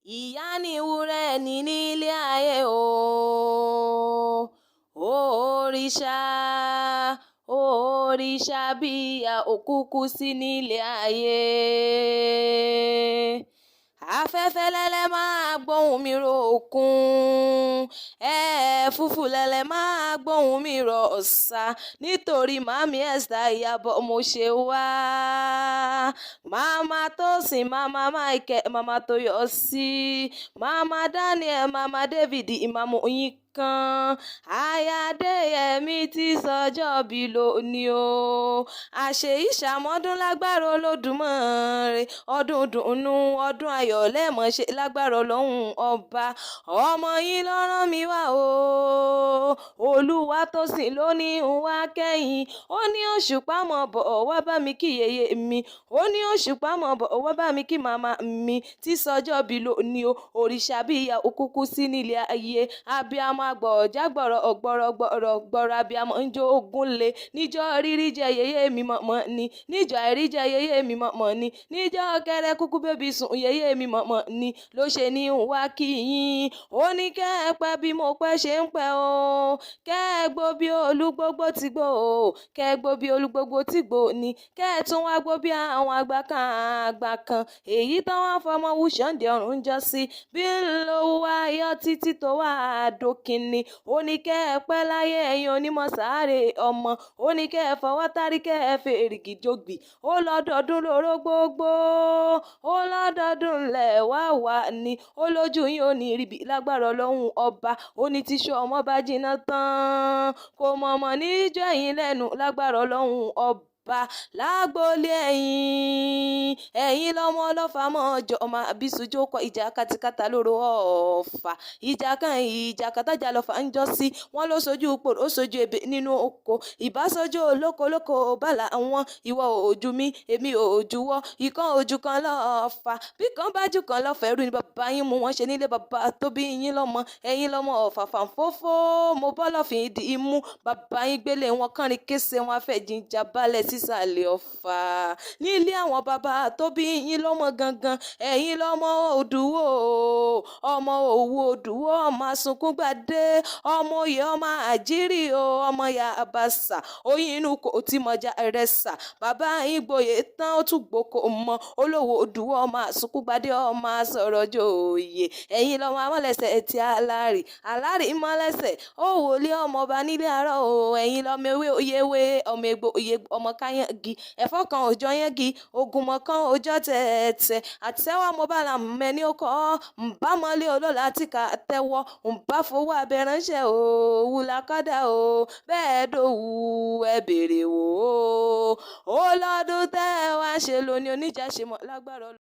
Ìyá ni wúrà ẹni nílé ayé o. Òrìṣà, òrìṣà bí ìyá òkúkú sí nílé ayé. Afẹ́fẹ́ lẹ́lẹ́ máa gbóhùn mi ro òkun, ẹ̀ẹ́fúfù lẹ́lẹ́ máa gbóhùn mi rọ ọ̀sà. Nítorí Màmí Esther Ìyábọ̀ mo ṣe wá. Màmá Tósìn, Màmá Michael, Màmá Tóyọ̀sí, Màmá Daniel, Màmá David, Ìmàmù yín kan. Aya Adéyẹmí tí sọjọ́ bí lónìí o. Àṣèyí ṣàmọ́dún lágbára Olódùmarè. Ọdún dùnnú, ọdún ayọ̀ lẹ́mọ̀ ṣe lágbára Ọlọ́run ọba. Ọmọ yín ló rán mi wá o. Olúwatósìn ló ní ń wá kẹ́yìn. Ó ní òṣùpá mọ̀ bọ̀ wá bá mi kí yèyé mi. Ó ní òṣùpá mọ̀ bọ̀ wá bá mi kí màmá mi tí sọjọ́ bí lónìí o. Òrìṣà bí ìyá òkúkú sí nílé ayé. Abiyamọ agbọ̀ọ́jà gbọ̀rọ̀ ọ̀gbọ̀rọ̀ gbọ̀rọ̀ gbọ̀rọ̀ abiyamọ ń jó ogún lé. Níjọ́ rírí jẹ yèyé mi mọ̀mọ́ ni. Níjọ́ àìrí jẹ yèyé mi mọ̀mọ́ ni. Níjọ́ kẹrẹ kúkú bébí sùn yèyé mi mọ̀mọ́ ni. Ló ṣe ní ń wá kí yín. Ó ní kẹ́ ẹ pẹ́ bí mo pẹ́ ṣe ń pẹ́ o. Kẹ́ ẹ gbó bí olúgbógbó ti gbó o. Kẹ́ ẹ gbó bí olúgbógbó ti gbó ni. Kẹ́ ẹ tún wá gbó bí àwọn àgbà kan àgbà kan. Èyí tán wá fọmọ wú ṣọ́ǹdì ọ̀run ń jọ sí. Bí ń lo wá yọ títí tó wá dókínni. Ó ní kẹ́ ẹ pẹ́ láyé ẹ̀yin onímọ̀ sáré ọmọ. Ó ní kẹ́ ẹ fọwọ́ tárí kẹ́ ẹ fèrègì jogbì. Ó lọ́dọọdún lóró gbogbo. Ó lọ́dọọdún lẹ̀ wá wà ní. Ó lójú yín ò ní ríbi lágbára Ọlọ́run ọba. Ó ní tíṣú ọmọ bá jiná tán. Kò mọ̀mọ́ níjọ́ ẹ̀yin lẹ́nu lágbára Ọlọ́run ọba. Lágboolé ẹ̀yin, ẹ̀yin lọ́mọ ọlọ́fà mọ́jọ ọmọ àbísùjú kọ ìjà katikata lóró ọ̀fà. Ìjà kan ìjà kàtàjà lọ́fà ń jọ sí. Wọ́n ló sojú pòrò ó sojú ebè nínú oko. Ìbásojú olóko lóko bàlà wọn. Ìwọ ojú mi, èmi ò juwọ́. Ìkan ojú kan lọ́fà. Bí kan bá jù kan lọ́fà, ẹrú ni bàbá yín mú wọn ṣe nílé bàbá tó bí yín lọ́mọ. Ẹ̀yin lọ́mọ ọ̀fàfà fófó. Mo bọ́ lọ́fìn ìdí imú. Bàbá yín gbélé wọn kánrin kése wọn afẹ́ jíjà balẹ̀ sísàlẹ̀ ọ̀fà. Nílé àwọn bàbá tó bí yín lọ́mọ gangan. Ẹ̀yin lọ́mọ òdùwó. Ọmọ òwú òdùwó, ọmọ asunkúngbàdé. Ọmọ oyè ọmọ àjírí o. Ọmọ ya àbàṣà. Oyin inú kò tí mọjà rẹ̀ sà. Bàbá yín gboyè tán ó tún gboko mọ́. Olówó òdùwó ọmọ asunkúngbàdé ọmọ asọ̀rọ̀ joyè. Ẹ̀yin lọ́mọ amọ̀lẹ́sẹ̀ tí alárì. Alárì mọ́lẹ́sẹ̀. Ó wòlé ọmọ ọba nílé àárọ̀ o. Ẹ̀yin lọ́mọ ewé oyèwé, ọmọ egbò oyè, ọmọ káyángi. Ẹ̀fọ́ kan òjọ yángí, ògùnmọ̀ kan òjọ tẹ̀tẹ̀. Àtẹ́wọ́ mo bá la mẹ́ni ó kọ́. Ǹbá mọ́lé olóòlà tí ká tẹ́wọ́. Ǹbá fowó abẹ ránṣẹ́ o. Òwú la kọ́dà o. Bẹ́ẹ̀ dòwú ẹ bèrè wò ó. Ó lọ́dún tẹ́ ẹ wá ṣe lóní oníjà ṣe mọ́ lágbára Ọlọ́run.